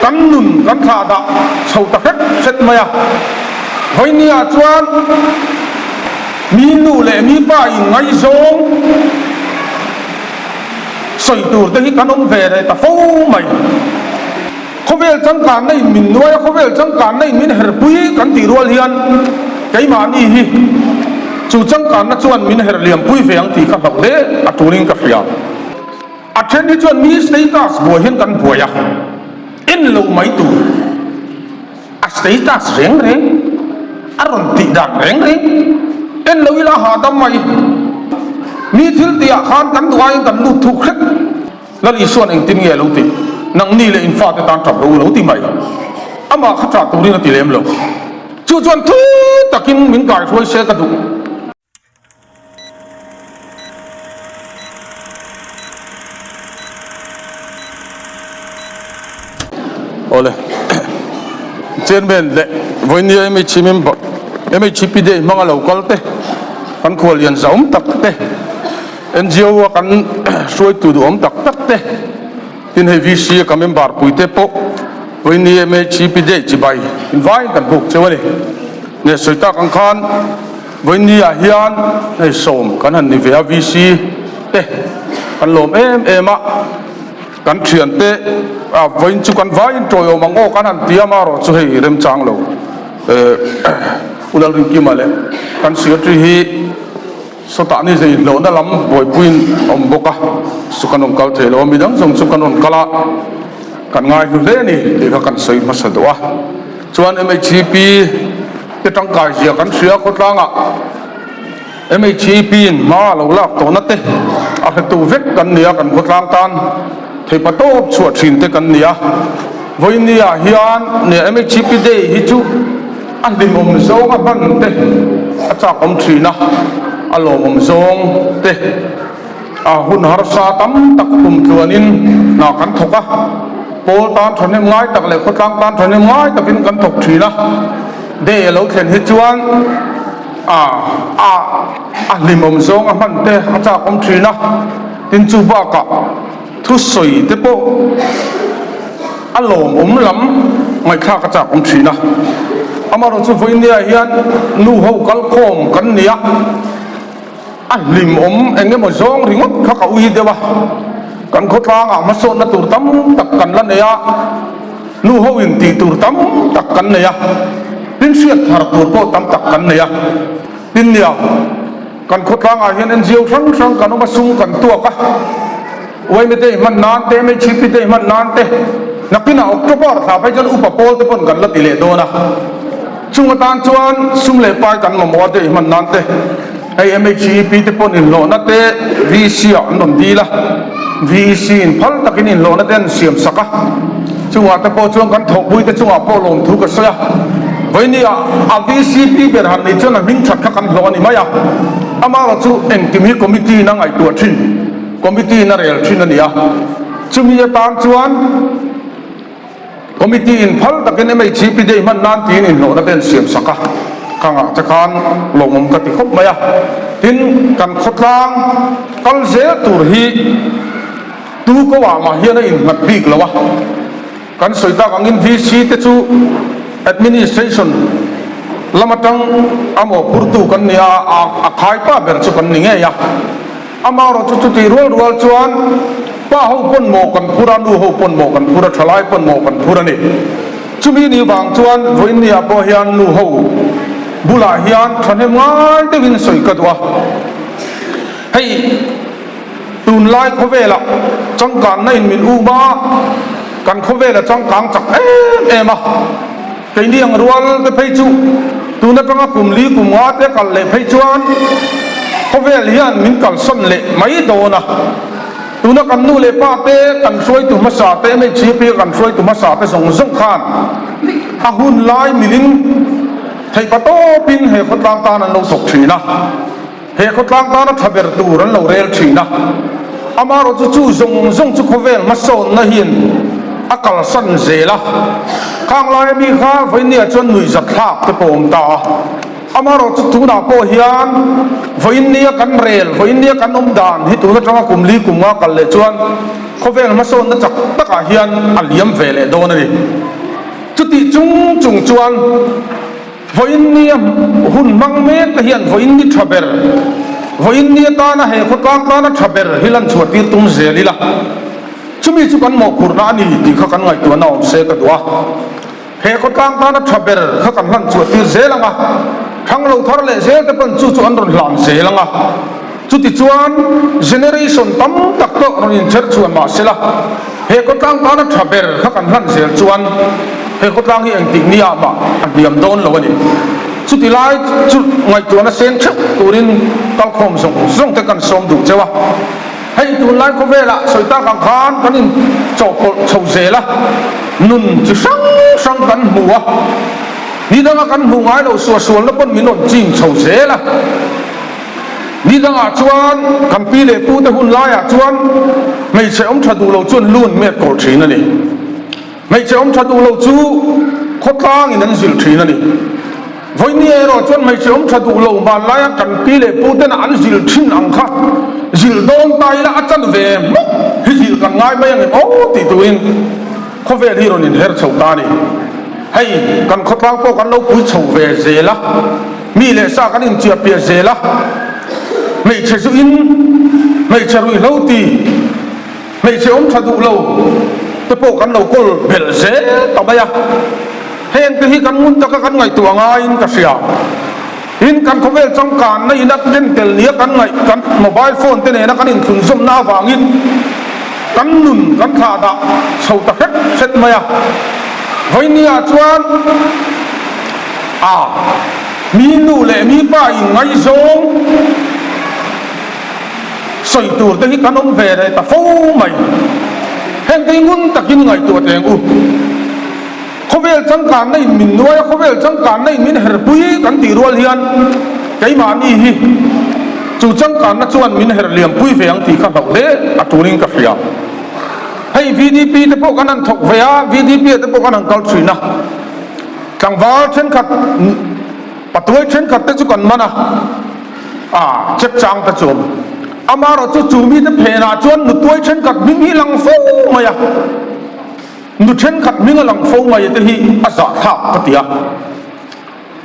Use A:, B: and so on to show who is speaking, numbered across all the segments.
A: Kan nun kan thlah dah chho ta hret hret mai a. Vawinia chuan mi nu leh mi pa inngaizawng sawi tur te hi kan awm ve leh ta fo mai. Khawvel changkanna in min nuai a, khawvel changkanna in min herpui kan tih rual hian keimahni hi chu changkanna chuan min her liampui ve ang tih ka hlauh hle a tulin ka hria. A then hi chuan mi status buai hian kan buai a, en lo mai tur a status reng reng, a rawn tih dan reng reng en lo ila a hahdam mai. Mi thil tihah khan kan duh aiin kan lut thuk hret. Lal Isua'n engtin nge a lo tih? Nangni leh in fate tan tap ro lo ti mai. Amah kha tah turin a ti lem lo. Chu chuan thu takin min kaihruai se ka duh. Awle. Chairman leh Vawinia MHC member MHCP day hmanga lo kal te, kan khuallian zahawm tak te, NGO a kan hruaitu duhawm tak tak te, tin hei VC a ka member pui te pawh Vawinia MHCP day chibai invaiin kan buk cheu a ni. Nge sawi tak ang khan. Vawinia hian hei sawm kan han ni ve a, VC te kan lawm em em a, kan thiante a vawiin chu kan vaiin tawiawm ang aw kan han ti a, amaherawh chu hei remchang lo U Lalrinkima leh kan secretary hi sawtah ni zei hlawhna lam buaipuiin a awm bawk a, chu kan rawn kal thei lo a, midang zawng chu kan rawn kal a, kan ngaihlu hle a ni tih kha kan sawi hmasa duh a. Chuan MHEP te tangkai zia kan hria khawtlangah MHEP in hma a lo lak tawhna te a hretu vek kan ni a, kan khawtlang tan theipa tawp chhuah thin te kan ni a. Vawinia hian nia MHEP Day hi chu a hlimawm zawng a hman te a chakawm thin a, a lawmawm zawng te a hun harsa tam tak kum tluanin hna kan thawk a. Pawl tan thahnem ngai tak leh khawtlang tan thahnem ngai takin kan thawk thin a, day a lo thlen hi chuan a a a hlimawm zawng a hman te a chak awm thin a, tin chu bakah thusawi te pawh a lawmawm lam ngaihthlak a chak awm thin a. Amaherawhchu vawinia hian nu ho kalkhawm kan ni a. A hlimawm eng emaw zawng ringawt kha ka ui deuh a, kan khawtlangah hmasawnna tur tam tak kan la nei a, nu ho in tih tur tam tak kan nei a, tin hriat thar tur pawh tam tak kan nei a. Tin nia, kan khawtlangah hian NGO hrang hrang kan awm a, sum kan tuak a, YMA te hman nan te, MHP te hman nan te, nakinah October thla phei chuan upa pawl te pawn kan la ti leh dawn a. Chung atan chuan sum leh pai kan mamawh a te hman nan te, hei MHEP te pawn inhlawhna te VEC ah an rawn dil a, VEC in phal takin inhlawhna te an siam sak a, chungah te pawh chuan kan thawhpui te chungah pawh lawmthu ka sawi a, vawiini ah a VCP ber han nih chuan a hming that kha kan hlawh a ni mai a, amaherawh chu engkim hi committee in a ngaihtuah thin, committee in a rel thin a ni a, chumi atan chuan. Committee in phal takin MHCP day hman nan tiin inhlawhna te an siam sak a, ka ngah che khan lawmawm ka ti khawp mai a. Tin, kan khawtlang kal zel tur hi tu ko ah mah hian a innghat bik lo a, kan sawi tak angin VC te chu administration lam atang a mawhphurtu kan ni a, a khaipa ber chu kan ni ngei a. Amaherawh chu chutih rual rual chuan pa ho pawn mawh kan phur a, nu ho pawn mawh kan phur a, thalai pawn mawh kan phur a ni. Chumi ni vang chuan vawiinniah pawh hian nu ho bulah hian thahnem ngai deuhin sawi ka duh a. Hei tunlai khawvelah changkanna in min um a, kan khawvel a changkang chak em em a. Keini ang rual te phei chu tun atanga kum li kum nga te kal leh phei chuan khawvel hian min kalsawn leh mai dawn a. Tuna kan nu leh pa te, kan hruaitu hmasa te, MHCP a kan hruaitu hmasa te zawng zawng khan a hun lai milin theihpa tawpin he khawtlang tan an lo thawk thin a. He khawtlang tana tha ber tur an lo rel thin a, amaherawh chu chu zawng zawng chu khawvel hmasawnna hian a kalsan zel a. Khang laia mi kha vawinia chuan nuihzat thlak te pawh a awm ta a, amaherawh chu tunah pawh hian vawinia kan rel, vawinia kan awm dan hi tun atanga kum li kum nga kal leh chuan. Khawvel hmasawnna chak takah hian a liam ve leh dawn a ni. Chutih chung chung chuan vawiin nia hun hmang mek te hian vawiin ni tha ber, vawiin ni atana he khawtlang tana tha ber hi lan chhuah tir tum zel ila, chumi chu kan mawhphurhna a ni tih kha kan ngaihtuahna awm se ka duh a. He khawtlang tana tha ber kha kan hlan chhuah tir zel ang a, thang lo thar leh zel te pawn chu chu an rawn hlan zel ang a. Chutichuan generation tam tak pawh rawn inchher chhuan mah sela, he khawtlang tana tha ber kha kan hlan zel chuan he khawtlang hi engtik nia mah a hniam dawn lo a ni. Chuti lai chu ngaihtuahna sen theuh turin kalkhawm zawng zawng te kan sawm duh cheu a. Hei tunlai khawvelah sawi tak ang khan kan inchawhpawlh chho zel a, nun chi hrang hrang kan hmu a, ni danga kan hmuh ngai loh suahsualna pawn min rawn ching chho zel a. Ni dangah chuan kan pi leh pute hun laiah chuan hmeichhe awm tha duh lo chuan lu an met kawlh thin a ni. Hmeichhe awm tha duh lo chu khawtlangin an zilh thin a ni. Vawinia erawh chuan hmeichhe awm tha duh lo hmanlaia kan pi leh puten an zilh thin ang kha zilh dawn ta ila a chan ve hmawk hi zilh kan ngai mai ang em aw tih turin khawvel hi rawn inher chho ta a ni. Hei kan khawtlang pawh kan lo pui chho ve zel a, mi leh sa kan inchiah piah zel a, hmeichhe zuin hmeichhe ruihhlo ti, Hmeichhe awm tha duh lo te pawh kan lo kawl belh zel ta mai a, heng te hi kan ngun taka kan ngaihtuah ngaiin ka hria. Tin, kan khawvel changkanna in a ken tel nia kan ngaih kan mobile phone te nena kan inthlunzawmna avangin kan nun kan thlah dah chho ta hret hret mai a. Vawinia chuan a mi nu leh mi pa inngaizawng, Sawi tur te hi kan awm ve leh ta fo mai. Heng te hi ngun takin ngaihtuah teng u. Khawvel changkanna in min nuai a, khawvel changkanna in min herpui kan tih rual hian keimahni hi chu changkanna chuan min her liampui ve ang tih kha hlauh hle a tulin ka hria. Hei VDP te pawh kan han thawk ve a, VDP ah te pawh kan han kal thin a. Tlangval thenkhat, patuai thenkhat te chu kan man a. A chek chang ta chuan amarawh chu chu mite phenah chuan nutuai thenkhat hming hi lang fo mai a, nu thenkhat hming a lang fo mai te hi a zahthlak ka ti a.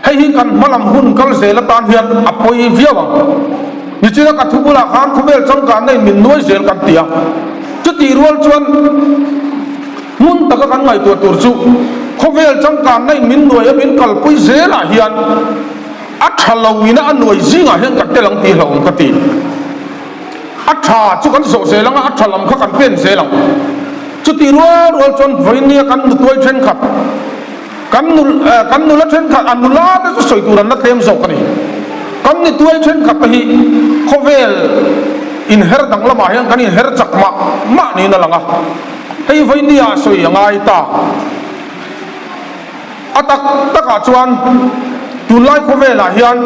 A: Hei hi kan hmalam hun kal zel atan hian a pawi viau ang. Nichina ka thu bulah khan khawvel changkanna in min nuai zel kan ti a, chutih rual chuan hmun taka kan ngaihtuah tur chu khawvel changkanna in min nuai a min kalpui zelah hian, A tha lo ina a nuai zingah hian ka tel ang tih hlauhawm ka ti. A tha chu kan zawh zel ang a, a tha lam kha kan pen zel ang. Chutih rual rual chuan vawinia kan nutuai thenkhat, kan nu kan nula thenkhat, a nula te chu sawi tur an la tlem zawk a ni. Kan nituai thenkhat te hi khawvel inher dang lamah hian kan inher chak mah mah niin a lang a. Hei vawinia sawi a ngai ta. A tak takah chuan tunlai khawvelah hian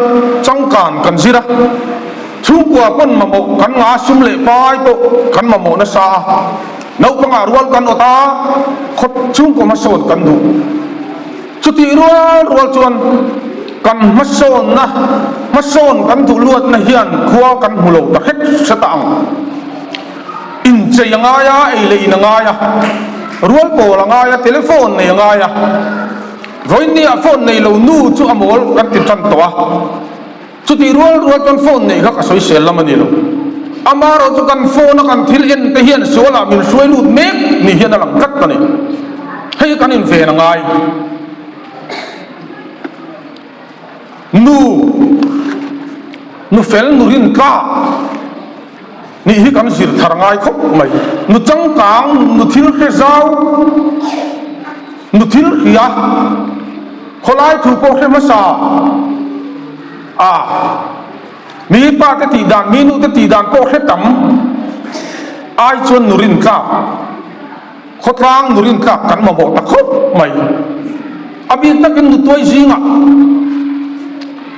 A: changkan kan zir a, chhungkua pawn mamawh kan ngah a, sum leh pai pawh kan mamawh nasa a, naupangah rual kan awt a, khawp chhungkaw hmasawn kan duh. Chutih rual rual chuan kan hmasawnna, hmasawn kan duh luatna hian khua kan hmu lo ta hret hret a ang. Inchei a ngai a, ei leh in a ngai a, rual pawl a ngai a, telephone nei a ngai a. Vawiinniah phone nei lo nu chu a mawl kan ti tan tawh a. Chutih rual rual chuan phone neih kha ka sawisel lam a ni lo. Amaherawh chu kan phone a kan thil en te hian sualah min hruai lut mek ni hian a lang tlat a ni. Hei kan inven a ngai. Nu, nu fel, nu rin tlak nih hi kan zir thar ngai khawp mai. Nu changkang, nu thil hre zau, nu thil hria, khawlai thu pawh hre hmasa a, mi pa te tih dan, mi nu te tih dan pawh hre tam ai chuan nu rin tlak. Khawtlang nu rintlak kan mamawh ta khawp mai. A bik takin nutuai zingah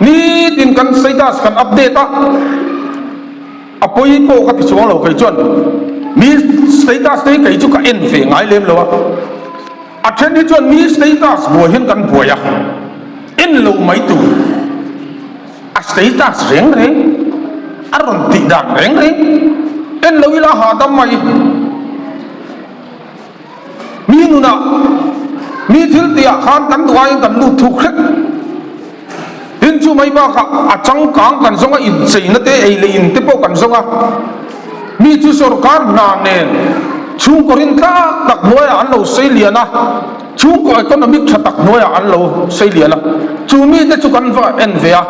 A: nitin kan status kan update a, a pawi pawh ka ti chuang lo kei chuan mi status te hi kei chu ka en ve ngai lem lo a, a then hi chuan mi status buai hian kan buai a, en lo mai tur a status reng reng a rawn tih dan reng reng en lo ila hahdam mai. nunah, mi thil tihah khan kan duh aiin kan lut thuk hret. Tin chu mai bakah a changkang kan zawng a, incheina te, ei leh in te pawh kan zawng a. Mi chu sorkar hna nen chhungkaw rin tlak tak hnuaiah an lo sei lian a, chhungkaw economic tha tak hnuaiah an lo sei lian a. Chu mite chu kan va en ve a,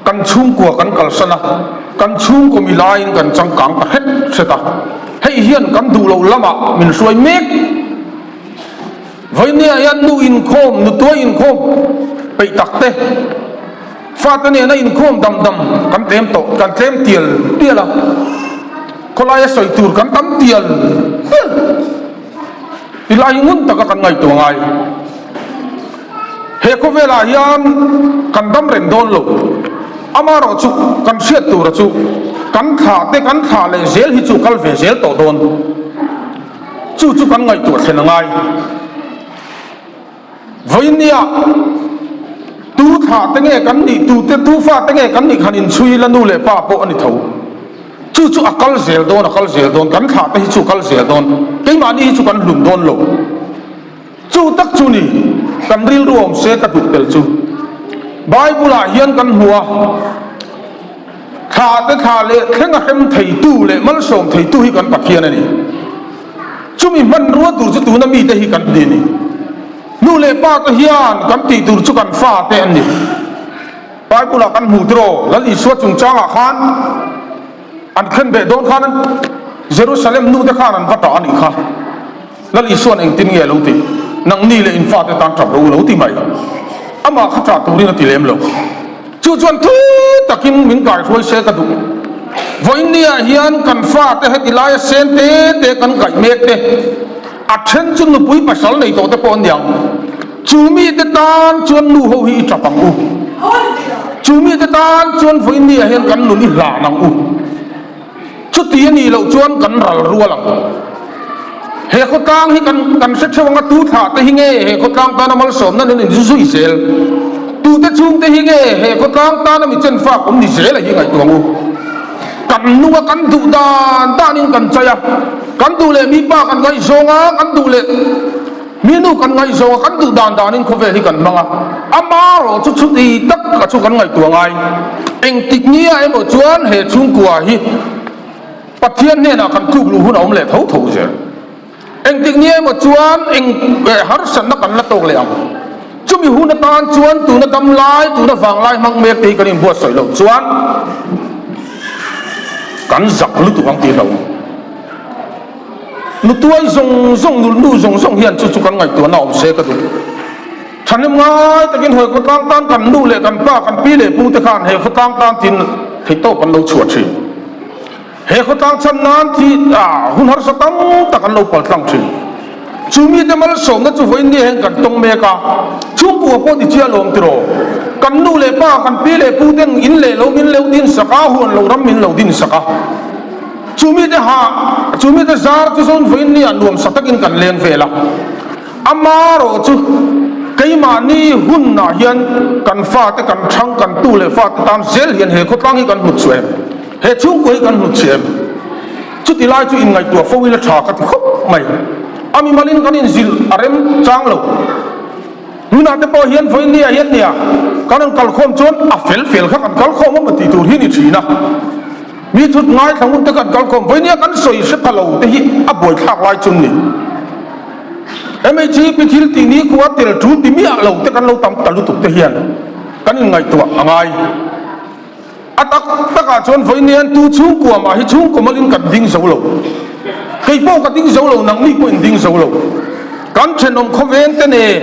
A: kan chhungkua kan kalsan a, kan chhungkaw mi laiin kan changkang ta hret hret a. Hei hian kan duh loh lamah min hruai mek. Vawinia hian nu inkhawm, nu tuai inkhawm peih tak te, fate nena inkhawm dam dam kan tlem tawh, kan tlem tial tial a, khawlaia sawi tur kan tam tial tial. Tilai hi ngun taka kan ngaihtuah ngai. He khawvelah hian kan dam reng dawn lo. Amaherawh chu kan hriat tura chu kan thlah te kan thlah leh zel hi chu kal ve zel tawh dawn. Chu chu kan ngaihtuah thlen a ngai. Vawinia tu thlah te nge kan nih, tu te tu fa te nge kan nih khan inchhui la nu leh pa pawh a ni tho. Chu chu a kal zel dawn, a kal zel dawn, kan thlah te hi chu a kal zel dawn, keimahni hi chu kan hlun dawn lo. Chu tak chu ni kan rilru awm se ka duh tel chu. Bible ah hian kan hmu a. Thla te thla leh thleng a hrem theitu leh malsawm theitu hi kan Pathian a ni. Chumi hmanrua tur chu tuna mite hi kan ti a ni. Nu leh pa te hian kan tih tur chu kan fa te an ni. Bible ah kan hmuh tiraw Lal Isua chungchangah khan an khen beh dawn khan Jerusalem nu te khan an va tah a nih kha. Lal Isua'n engtin nge a lo tih? Nangni leh in fate tan tap ro lo ti mai. Amah kha tah turin a ti lem lo. Chu chuan thu takin min kaihruai se ka duh. Vawiinniah hian kan fate heti laia sen te te kan kaih mek te, a then chu nupui pasal nei tawh te pawh an ni ang. Chu mite tan chuan nu ho hi i tap ang u. Chu mite tan chuan vawiinniah hian kan nun i hlan ang u. Chuti a nih loh chuan kan ral rual ang. He khawtlang hi kan kan hre theuh ang a, tu thlah te hi nge he khawtlang tana malsawmna nun in zui zel? Tute chhungte hi nge he khawtlang tana mi chenfak awm ni zel a hi ngaihtuah ang u. Kan nung a, kan duh dan danin kan chai a, kan duh leh mi pa kan ngaihzawng a, kan duh leh mi nu kan ngaihzawng a, kan duh dan danin khawvel hi kan hmang a. Amarawh chu chuti tak a chu kan ngaihtuah ngai. Engtik nia emaw chuan he chhungkua hi Pathian hnenah kan tluk luh hun a awm leh tho tho zel. Engtik nia emaw chuan eng harsatna kan la tawk leh ang. Chumi hun atan chuan tuna dam lai, tuna vanglai hmang mek te hi kan inbuatsaih loh chuan kan zak lutuk ang tih hlauh. Nutuai zawng zawng, nulnu zawng zawng hian chu chu kan ngaihtuahna awm se ka duh. Thahnem ngai takin he khawtlang tan kan nu leh kan pa, kan pi leh pu te khan he khawtlang tan tin theihtawp an lo chhuah thin. He khawtlang chhan nan thi ah hun harsa tam tak an lo paltlang thin. Chu mite malsawmna chu vawiin ni heng kan tawng mek a, chhungkua pawh ti chiah lawm tiraw? Kan nu leh pa, kan pi leh pu ten in leh lo min lo din sak a, huan lo ram min lo din sak a. Chu mite ha, chu mite zar chu zawn vawiin ni ah nuamsa takin kan leng vel a. Amarawh chu keimahni hunah hian kan fate kan thang kan tu leh fate tan zel hian he khawtlang hi kan hlut chhuah em? He chhungkua hi kan hlut chhuah em? Chuti lai chu inngaihtuah fo ila tha ka ti khawp mai. A mimalin kan inzilh a rem chang lo. Tunah te pawh hian vawinia hian nia kan rawn kalkhawm chuan a fel fel kha kan kalkhawm awm a tih tur hi ni thin a. Mi thut ngaithla ngun te kan kalkhawm vawinia kan sawi hre pha lo te hi a buaithlak lai chun ni. MHP thil tih ni khua tel tul ti miah lo te kan lo tam ta lutuk te hian kan inngaihtuah a ngai. A tak takah chuan vawiin tu chhungkua mah hi chhungkaw malin kan ding zo lo. Kei pawh ka ding zo lo, nangni pawh in ding zo lo. Kan thenawm khawveng te nen,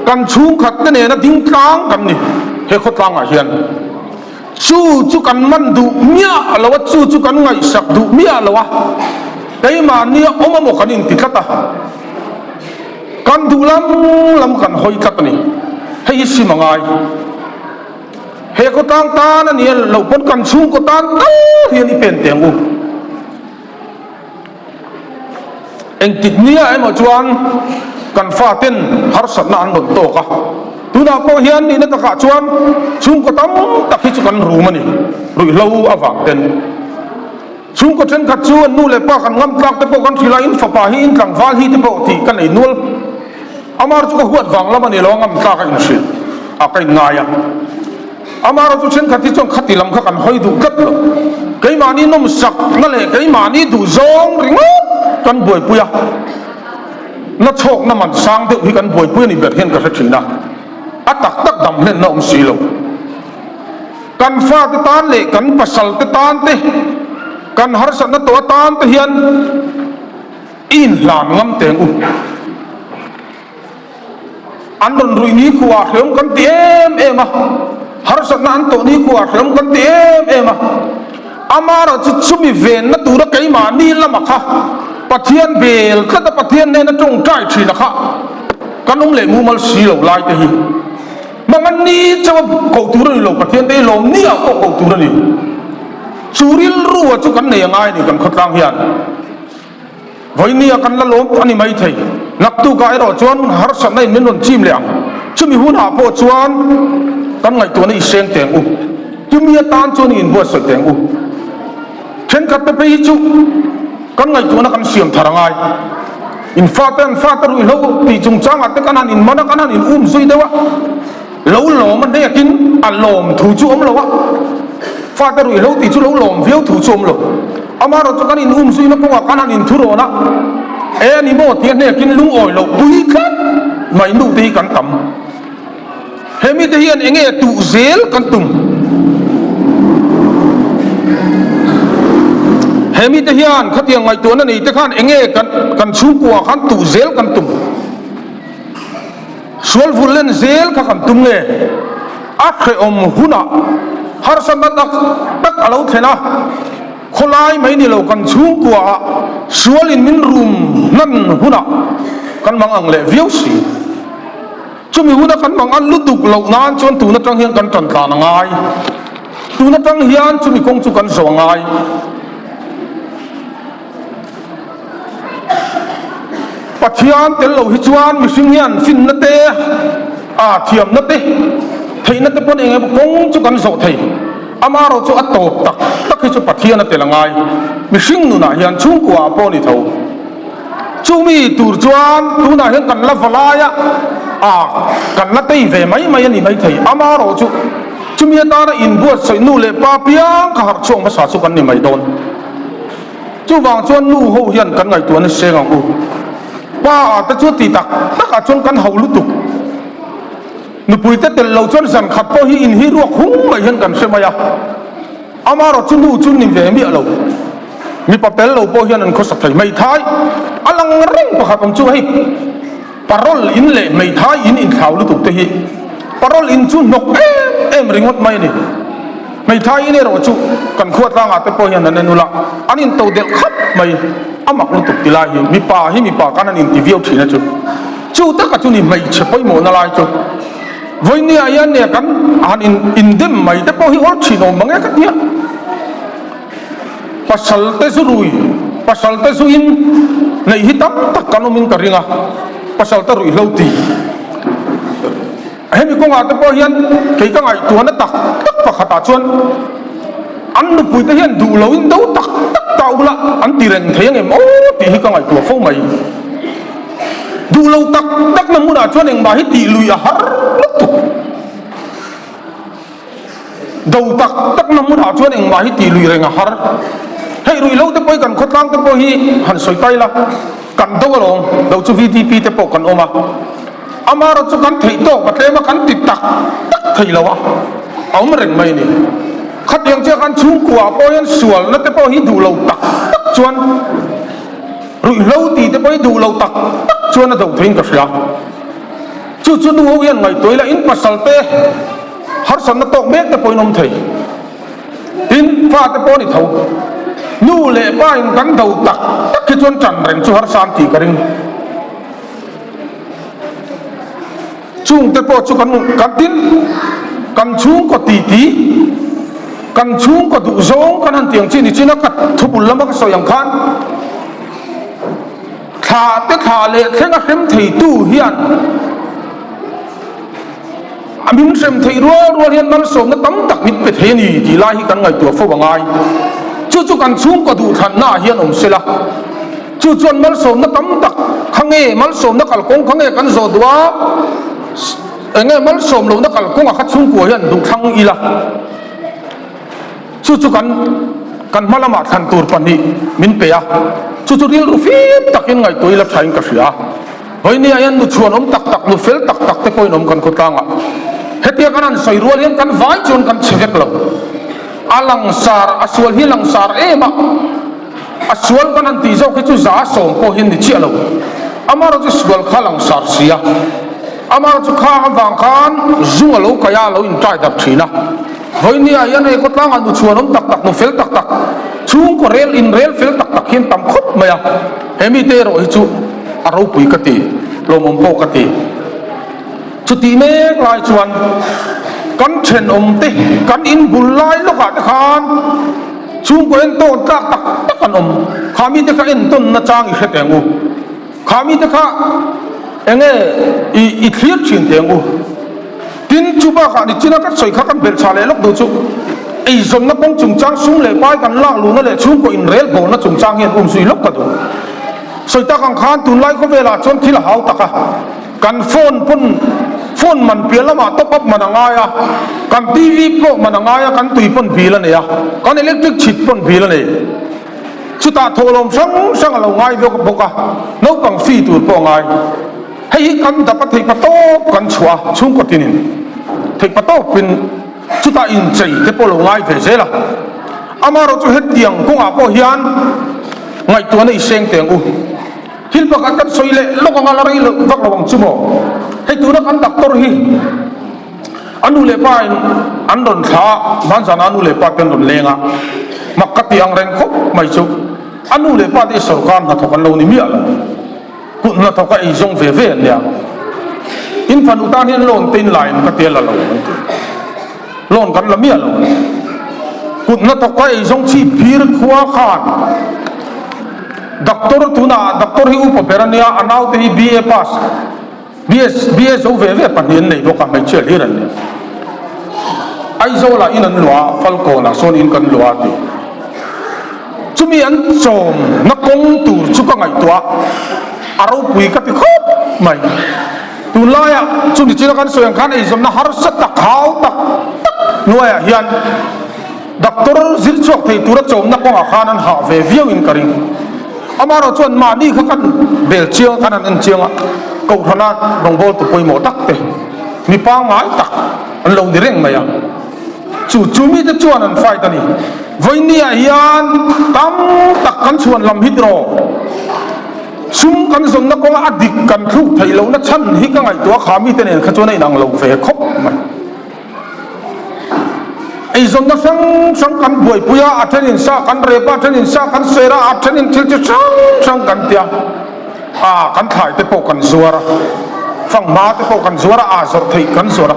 A: kan chhungkhat te nena ding tlang kan ni he khawtlangah hian. Chu chu kan man duh miah lo a, chu chu kan ngaihsak duh miah lo a, keimahni a awm amaw kan inti tlat a, kan duh lam lam kan hawi tlat a ni. Hei hi sim a ngai. He khawtlang tan a nia lo pawn kan chhungkaw tan tal hian i pen teng u. Engtik nia emaw chuan kan faten harsatna an rawn tawk a, tunah pawh hian nihna takah chuan chhungkaw tam tak hi chu kan rum a ni, ruihhlo avang ten. Chhungkaw thenkhat chu an nu leh pa kan ngam tlak te pawh kan hrilh a, in fapa hi in tlangval hi te pawh tih ka nei nual. Amar chu ka huat vang lam a ni lo a, ngam tlak a inhrilh a ka inngai a. Amarawh chu thenkhat hi chuan khati lam kha kan hawi duh tlat lo. Keimahni nawmsakna leh keimahni duhzawng ringawt kan buaipui a, na chhawkna man sang deuh hi kan buaipui a ni ber hian ka hre thin a, a tak tak dam hlenna awm si lo. Kan fate tan leh kan pasal te tan te, kan harsatna tawh atan te hian i inhlan ngam teng u. An rawn ruih ni khuah hrehawm kan ti em em a, harsatna an tawh ni khuah hrehawm kan ti em em a. Amarawh chu chumi venna tura keimahni lama kha Pathian bel tlat a, Pathian hnena tawngtai thin a kha kan awm leh mumal si lo lai te hi hmang ni chauh a koh tur a ni lo, Pathian te hi lawm ni ah pawh koh tur a ni. Chu rilru a chu kan nei a ngai a ni kan khawtlang hian. Vawinia kan la lawm a ni maithei. Naktukah erawh chuan harsatna in min rawn chim leh ang. Chumi hunah pawh chuan kan ngaihtuahna i seng teng u. Tumi atan chuan i inbuatsawi teng u. Thenkhat te phei hi chu kan ngaihtuahna kan siam thar a ngai. In fate an fate ruihhlo tih chungchangah te kan han inman a, kan han in um zui deuh a. Lo lawm a hnekin a lawm thu chu awm lo a, fate ruihhlo tih chu lo lawm viau thu chu awm lo. Amaherawhchu kan in um zuina kawngah kan han inthu rawn a, e a ni maw tia hnekin lungawi loh pui tlat mai nu te hi kan tam. He mite hian enge tuh zel kan tum? He mite hian khatiang ngaihtuahna nei te khan enge kan kan chhungkua khan tuh zel kan tum? Sual vul len zel kha kan tum nge? A hrehawm hunah harsatna tak tak a lo thlen a, khawlai mai ni lo kan chhungkuaah sualin min rum hnan hunah kan mang ang leh viau si. Chumi huna kan mang an lutuk loh nan chuan tun atang hian kan tan tlan a ngai. Tun atang hian chumi kawng chu kan zawh a ngai. Pathian tel lo hi chuan mihring hian finna te, a thiamna te, theihna te pawn eng emaw kawng chu kan zawh thei. Amaherawh chu a tawp tak tak hi chu Pathian a tel a ngai. Mihring nunah hian chhungkua ah pawh a ni tho. Chumi tur chuan tunah hian kan la va lai a, a kan la tei ve mai mai a ni maithei. Amaherawh chu chumi atana inbuatsaih nu leh pa piang kha harh chhuak hmasa chu kan ni mai dawn. Chuvang chuan nu ho hian kan ngaihtuah na seng ang u. Pa ah te chu ti tak tak ah chuan kan hauh lutuk. Nupui te tel lo chuan zan khat pawh hi in hi ruak hung mai hian kan hre mai a. Amarawh chu nu chu ni ve miah lo. Mipa tel lo pawh hian an khawsak thei. Hmeithai a lang reng pakhat awm chu hei parol in leh hmeithai in inthlau lutuk te hi parol in chu hnawk em em ringawt mai a ni. Hmeithai in erawh chu kan khua tlangah te pawh hian an en ula, an in to delh khap mai, a mak lutuk ti lai hi mipa hi mipa khan an inti viau thin a chu. Chu taka chu ni hmeichhe pawimawhna lai chu vawinia hian nia kan han in indem mai te pawh hi awl thin awm mang e ka tia. Pasal te zu rui, pasal te zu in neih hi tam tak kan awm in ka ring a, pasal te ruihhlo ti. Hemi kawngah te pawh hian kei ka ngaihtuahna tak tak pakhatah chuan an nupuite hian duh loin do tak tak ta ula an ti reng thei angem aw tih hi ka ngaihtuah fo mai. Duh lo tak takna hmunah chuan engmah hi tih lui a har lutuk. Do tak takna hmunah chuan engmah hi tih lui reng a har. Hei ruihlo te pawh hi kan khawtlang te pawh hi han sawi tai la, kan do alawm, do chu VDP te pawh kan awm a. Amaherawh chu kan theih tawk a tlem a, kan ti tak tak thei lo a, a awm reng mai a ni. Khatiang chiah khan chhungkua ah pawh hian sualna te pawh hi duh lo tak tak chuan ruihhlo tih te pawh hi duh lo tak tak chuan a do theiin ka hria. Chu chu nu ho hian ngaihtuah ila in pasal te harsatna tawk mek te pawhin awm thei. Tin, fate pawh a ni tho. Nu leh pa in kan do tak tak hi chuan tan reng chu harsa an tih ka ring. Chungte pawh chu kan kan tin kan chhungkaw titi, kan chhungkaw duhzawng kan han tiang chi ni chin a, ka thubul lama ka sawi ang khan thla te thla leh thleng a hrem theitu hian a min hrem theih rual rual hian malsawmna tam tak min pe thei a ni tih lai hi kan ngaihtuah fo a ngai. Chu chu kan chhungkaw duhthlanna ah hian awm se la, chu chuan malsawmna tam tak kha. nge malsawmna kalkawng kha nge kan zawh duh a, eng nge malsawm lohna kalkawngah kha chhungkua hian duhthlang ila. Chu chu kan kan hma lamah thlan tur pahnih min pe a, chu chu rilru fim takin ngaihtuah ila thain ka hria. Vawinia hian nu chhuan awm tak tak, nu fel tak tak te pawhin awm kan khawtlang a. Hetia kan han sawi rual hian kan vai chuan kan chhe vek lo. A langsar, a sual hi langsar em a, a sual kan han tih zawk hi chu za sawm pawh hi a ni chiah lo. Amaherawhchu sual kha langsar si a, amaherawhchu kha avang khan zung a lo kaih a, a lo intai darh thin a. Vawinia hian hei khawtlangah nu chhuan awm tak tak, nu fel tak tak, chhungkaw rel in rel fel tak tak hian tam khawp mai a, he mite erawh hi chu a ropui ka ti, lawmawm pawh ka ti. Chutih mek lai chuan kan thenawm te, kan in bul lai lawkah te khan chhungkaw entawn tlak tak tak an awm, kha mite kha entawn nachang i hre teng u. Kha mite kha enge i i thlir thin teng u. Tin, chu bakah nichina ka sawi kha kan belh chah leh lawk duh chu eizawnna kawng chungchang sum leh pai kan lak luhna leh chhungkaw inrel bawlna chungchang hian um zui lawk ka duh. Sawi tak ang khan tunlai khawvelah chuan thil a hau tak a, kan phone pawn phone man piah lamah top up man a ngai a, kan TV pawh man a ngai a, kan tui pawn bill a nei a, kan electric chhit pawn bill a nei. Chutah thawhlawm hrang hrang a lo ngai vek bawk a, naupang fee tur pawh a ngai. Hei hi kan dap a theihpa tawp kan chhuah a, chhungkaw tinin theihpa tawpin chutah inchei te pawh a lo ngai ve zel a. Amaherawhchu chu hetiang kawngah pawh hian ngaihtuahna i seng teng u. Thil pakhat kan sawi leh lawk anga la rei vak lo ang chu maw? Hei tuna kan doctor hi. A nu leh pa in an rawn thla a, hmanzana a nu leh pa te an rawn leng a, mak ka ti ang reng khawp mai chu a nu leh pa te hi sorkar hnathawk an lo ni miah lo, kut hnathawk a eizawng ve ve an nia. In fanu tan hian loan te in la em ka ti a la lo an ti, loan kan la miah lo an ti. Kut hnathawk a eizawng chhip phir khua khan doctor tunah doctor hi upa ber a nia, a naute hi BA pass. BS BS zo ve ve pahnih an nei bawk a, hmeichhia hlir an ni. Aizawlah in an luah a, Falkawnah sawn in kan luah a ti. Chumi an chawmna kawng tur chu ka ngaihtuah a, a ropui ka ti khawp mai. Tunlaiah chumi china kan sawi ang khan eizawnna harsa tak, hau tak tak hnuaiah hian Doctor zir chhuak thei tura chawmna kawngah khan an hah ve viau in ka ring. Amaherawh chuan mahni kha kan bel chiang a, kan han en chiang a, Kohhrana rawngbawltu pawimawh tak te, mi pangngai tak an lo ni reng mai a. Chu chu mite chuan an fight a ni. Vawinia hian tam tak kan chhuan lam hi tiraw? Sum kan zawnna kawnga a dik kan thluk theih lohna chhan hi ka ngaihtuah kha mite nen kha chuan a inang lo ve khawp mai. Eizawnna hrang hrang kan buaipui a, a thenin sa kan rep a, a thenin sa kan ser a, a thenin thil chi hrang hrang kan ti a, aa kan thlai te pawh kan zuar a, fanghma te pawh kan zuar a, aa zawrh theih kan zawrh a.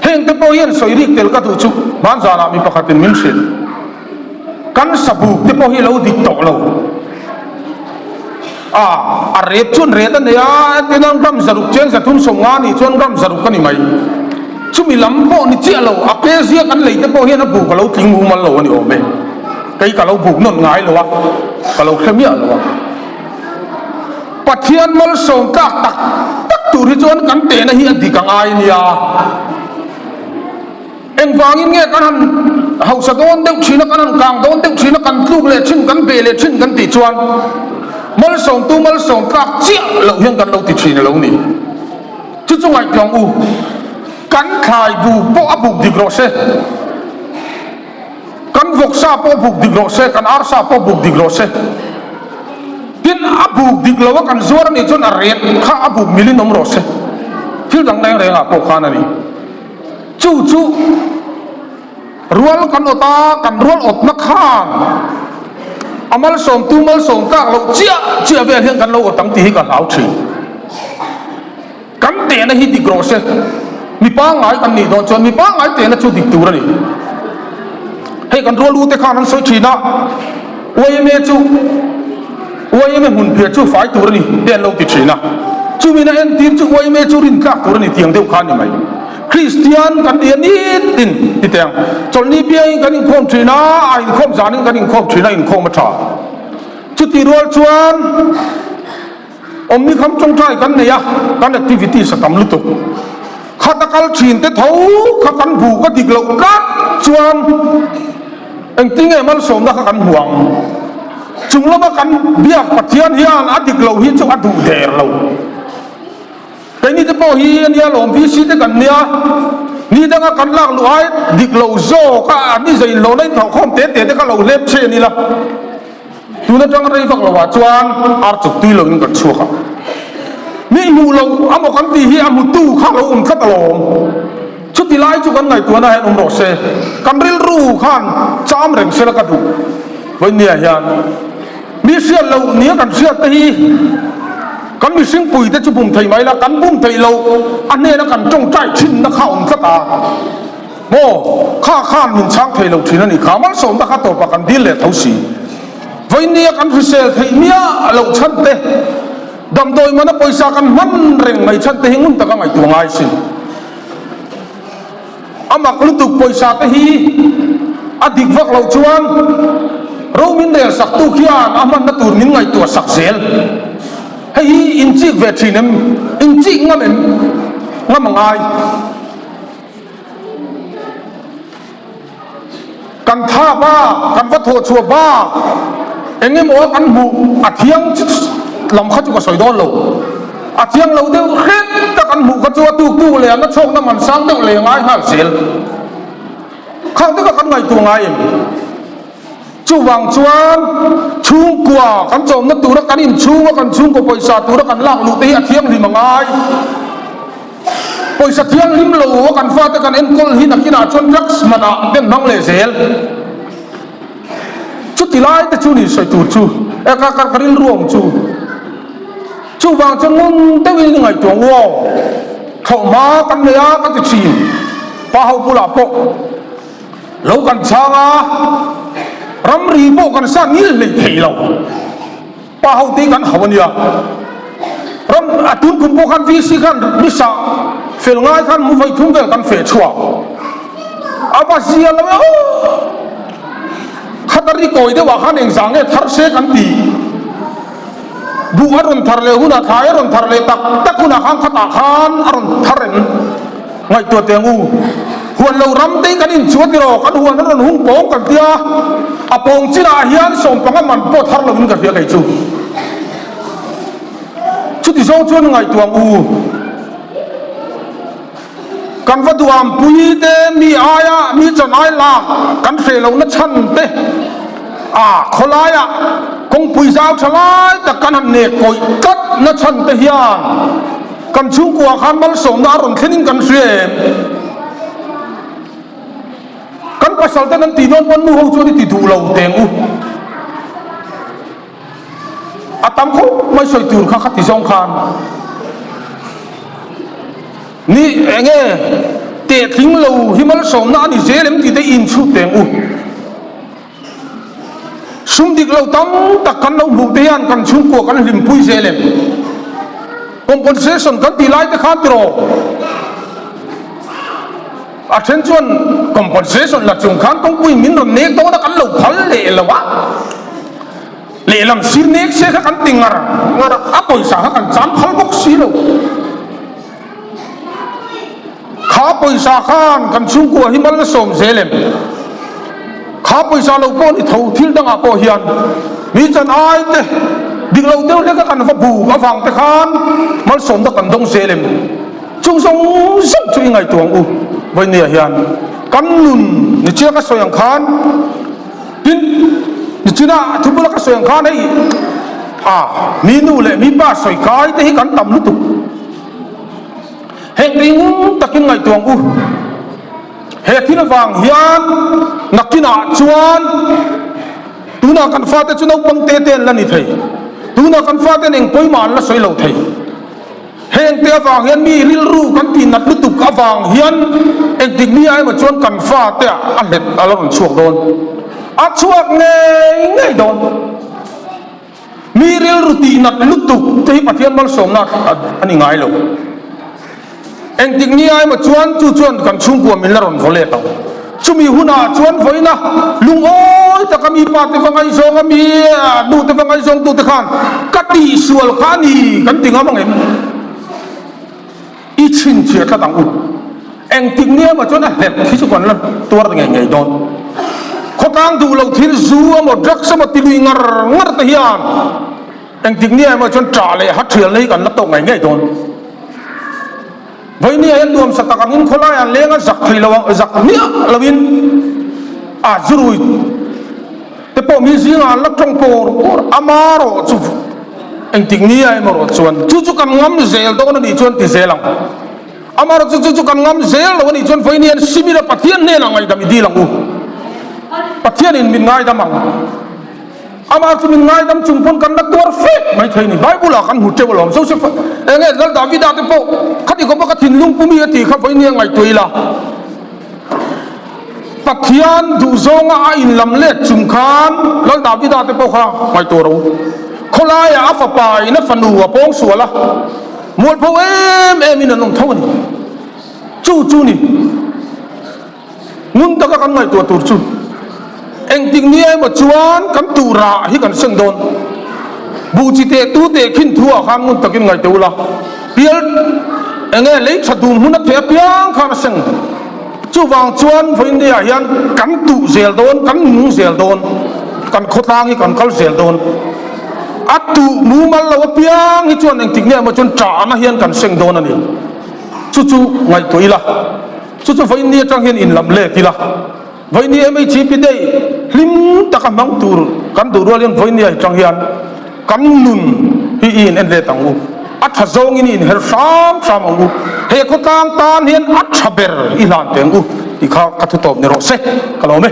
A: Heng te pawh hian sawi rik tel ka duh chu hmanzanah mi pakhatin min hrilh. Kan sabuk te pawh hi lo dik tawh lo. A, a ret chuan ret a nei a, entirnan gram zaruk chen 350 nih chuan gram zaruk a ni mai. Chumi lam pawh ni chiah lo, a ke zia kan lei te pawh hian a buk a lo tling mumal lo a ni awm e. Kei ka lo buk nawn ngai lo a, ka lo hre miah lo a. Pathian malsawm tlak tak tak tur hi chuan kan tehna hi a dik a ngai nia. Engvangin nge kan han hausa dawn deuh thin a, kan han kang dawn deuh thin a, kan tluk leh thin, kan be leh thin kan tih chuan malsawmtu malsawm tlak chiah loh hian kan lo ti thin a lo ni. Chu chu ngaihtuah ang u, kan thlai buk pawh a buk dik rawh se, kan vawksa pawh a buk dik rawh se, kan arsa pawh a buk dik rawh se. Tin, a buk dik lo a kan zuar a nih chuan a ret kha a buk milin awm rawh se. Thil dang reng rengah pawh khan a ni. Chu chu rual kan awt a, kan rual awtna khan a malsawmtu malsawm tlak loh chiah chiah vel hian kan lo awt ang tih hi ka hlau thin. Kan tehna hi dik rawh se, mi pangngai kan nih dawn chuan mi pangngai tehna chu dik tur a ni. Hei kan rual u te khan an sawi thin a, YMA chu YMA hmunphiah chu fai tur a ni te an lo ti thin a, chumina entir chu YMA chu rintlak tur a ni tiang deuh kha a ni mai. Kristian kan ni a nitin ti teh ang, chawlhni biangin kan inkhawm thin a, a inkhawm zanin kan inkhawm thin a, inkhawm a tha. Chutih rual chuan. Awmni kham tawngtai kan nei a, kan activities a tam lutuk. Khata kal thin te tho kha kan bu ka dik loh tlat chuan engtinge malsawmna kha kan hmu ang? Chung lama kan biak Pathian hian a dik loh hi chu a duh der lo. Keini te pawh hi a nia lawm VC te kan nia, ni danga kan lak luh ai dik lo zawk a, an ni zei hlawhna in thawhkhawm te te te kha lo hlep che ni la. Tun atang rei vak lo ah chuan ar chuk tui lo in kan chhuak a, mi hmuh lo amaw kan tih hi a hmutu kha lo awm tlat alawm. Chuti lai chu kan ngaihtuahna hian awm rawh se, kan rilru khan cham reng sela ka duh. Vawinia hian mi hriat loh nia kan hriat te hi kan mihring pui te chu bum thei mai la, kan bum theih loh a hnena kan tawngtai thinna kha awm tlat a. Maw, kha khan min chhang thei lo thin a ni kha, malsawmna kha tawpah kan dil leh tho si. Vawinia kan hrisel theih miah loh chhan te, damdawi mana pawisa kan hman reng mai chhan te hi ngun taka ngaihtuah ngai sin. A mak lutuk pawisa te hi a dik vak loh chuan ro min rel sak tu khian a hmanna tur min ngaihtuah sak zel. Hei hi inchik ve thin em? Inchik ngam em? Ngam a ngai. Kan tha bak, kan va thawh chhuah bak, eng emaw a kan hmuh a thiang lam kha chu ka sawi dawn lo. A thiang lo deuh hret ta kan hmuh kha chu a tuk tuk leh a na chhawkna man sang deuh leh ngai nghal zel. Khang te kha kan ngaihtuah ngai em? Chuvang chuan chhungkua kan chawmna tura kan inchhunga kan chhungkaw pawisa tura kan lak luh te hi a thianghlim a ngai. Pawisa thianghlim lo a kan fate kan enkawl hi nakinah chuan drugs manah ten hmang leh zel. Chuti lai te chu ni sawi tur chu e ka ka ka rilru awm chu. Chuvang chuan ngun deuhin i ngaihtuah ngu aw. Thlawhhma kan nei a ka ti thin. Pa ho bulah pawh. Lo kan chhang a, ramri pawh kan sa ngil hlei thei lo. Pa ho te kan hau a nia. Ram a tun kum pawh khan VC khan misa fel ngai khan mu vawi thum vel kan feh chhuak. A va zia lo e aw. Khat a ri kawi deuh ah khan engzah nge thar se kan ti. Buh a rawn thar leh hunah thlai a rawn thar leh tak tak hunah khan khatah khan a rawn thar em? Ngaihtuah teh ang u. Huan lo ram te hi kan inchhuah tiraw? Kan huan a rawn hung pawng kan tia, a pawng chinah hian sawmpanga man pawh thar lovin ka hria kei chu. Chuti zawng chuan ngaihtuah ang u. Kan va duam pui te mi aia mi chan ai lak kan hreh lohna chhan te a khawlaia kawngpui zau tha lai tak kan han nek kawih tlat na chhan te hian kan chhungkua khan malsawmna a rawn thlenin kan hria em? Kan pasal ten an tih dawn pawn nu ho chuan i ti duh lo teng u. A tam khawp mai sawi tur kha khati zawng khan ni enge tehtling lo hi malsawmna a ni zel em tih te inchhut teng u. Sum dik lo tam tak kan lo hmuh te hian kan chhungkua kan hlimpui zel em? Compensation kan tih lai te khan tiraw? A then chuan compensation la chung khan kawngpui min rawn nek dawn a kan lo phal leh lo a, lehlam sir nek se kha kan ti ngar ngar a, a pawisa kha kan chan phal bawk si lo. Kha pawisa khan kan chhungkua hi mal a sawm zel em? Kha pawisa lo pawh ni tho thil dangah pawh hian mi chan ai te dik lo deuh hlek a kan va buk avang te khan malsawmna kan dawng zel em? Chung zawng zawng chu i ngaihtuah ang u. Vawinia hian kan nun ni chia ka sawi ang khan tin ni china thu bula ka sawi ang khan hei a mi nu leh mi pa sawi kai te hi kan tam lutuk. Heng tih ngun takin ngaihtuah ang u. He thil avang hian nakinah chuan tunah kan fate chu naupang te te an la ni thei. Tunah kan faten eng pawimah an la sawi lo thei. Heng te avang hian mi rilru kan tih nat lutuk avang hian engtik ni ah emaw chuan kan fate ah a hlet a la rawn chhuak dawn. A chhuak ngei ngei dawn. Mi rilru tih nat lutuk te hi Pathian malsawmna a ni ngai lo. Engtik ni ah emaw chuan chu chuan kan chhungkua min la rawn vaw let ang. Chumi hunah chuan vawiina lungawi taka mi pa te va ngaihzawng a mi nu te va ngaihzawng tute khan ka tihsual kha a ni kan ti ngam ang em? I chhinchhiah tlat ang u. Engtik nia emaw chuan a hlet hi chu kan la tuar ngei ngei dawn. Khawtlang duh loh thil zu emaw drugs emaw ti lui ngar ngar te hian engtik nia emaw chuan ṭah leh ha ṭhialna hi kan la tawk ngei ngei dawn. Vawinia hian nuamsa tak angin khawlaiah an leng a, zak thei lo ang, zak miah loin a zurui te pawh mi zingah an la tawng pawr pawr a, amarawh chu engtik nia emaw rawh chuan chu chu kan ngam zel dawn a nih chuan ti zel ang, amarawh chu chu chu kan ngam zel lo a nih chuan vawinia hian simila Pathian hnenah ngaihdam i dil ang u, Pathianin min ngaidam ang. Amah chu min ngaidam chung pawn kan la tuar fek mai thei ni. Bible ah kan hmu teuh alawm. Joseph eng nge Lal Davida te pawh khati khawpa ka thinlung pumi a tih kha vawinia ngaihtuah ila. Pathian duhzawnga a inlam let chung khan Lal Davida te pawh kha ngaihtuah ro. Khawlaiah a fapa in a fanu a pawng sual a, mualpho em em in an awm tho a ni. Chu chu ni. Ngun taka kan ngaihtuah tur chu engtik nia emaw chuan kan tuhrah hi kan seng dawn. Buh chi teh tu teh khin thu ah khan ngun takin ngaihtuah ula, pial enge lei tha dum hmun a theh apiang khan a seng. Chuvang chuan vawiin ah hian kan tuh zel dawn, kan nung zel dawn, kan khawtlang hi kan kal zel dawn. A tuh mumal lo apiang hi chuan engtik nia emaw chuan ṭahna hian kan seng dawn a ni. Chu chu ngaihtuah ila. Chu chu vawiin atang hian inlam let ila, vawiin MHP day hlim taka hmang tur kan duh rual hian vawiin atang hian kan nun hi i in en let ang u, a tha zawngin i inher hram hram ang u, he khawtlang tan hian a tha ber i hlan teh ang u tih kha ka thu tawp ni rawh se, ka lawm e.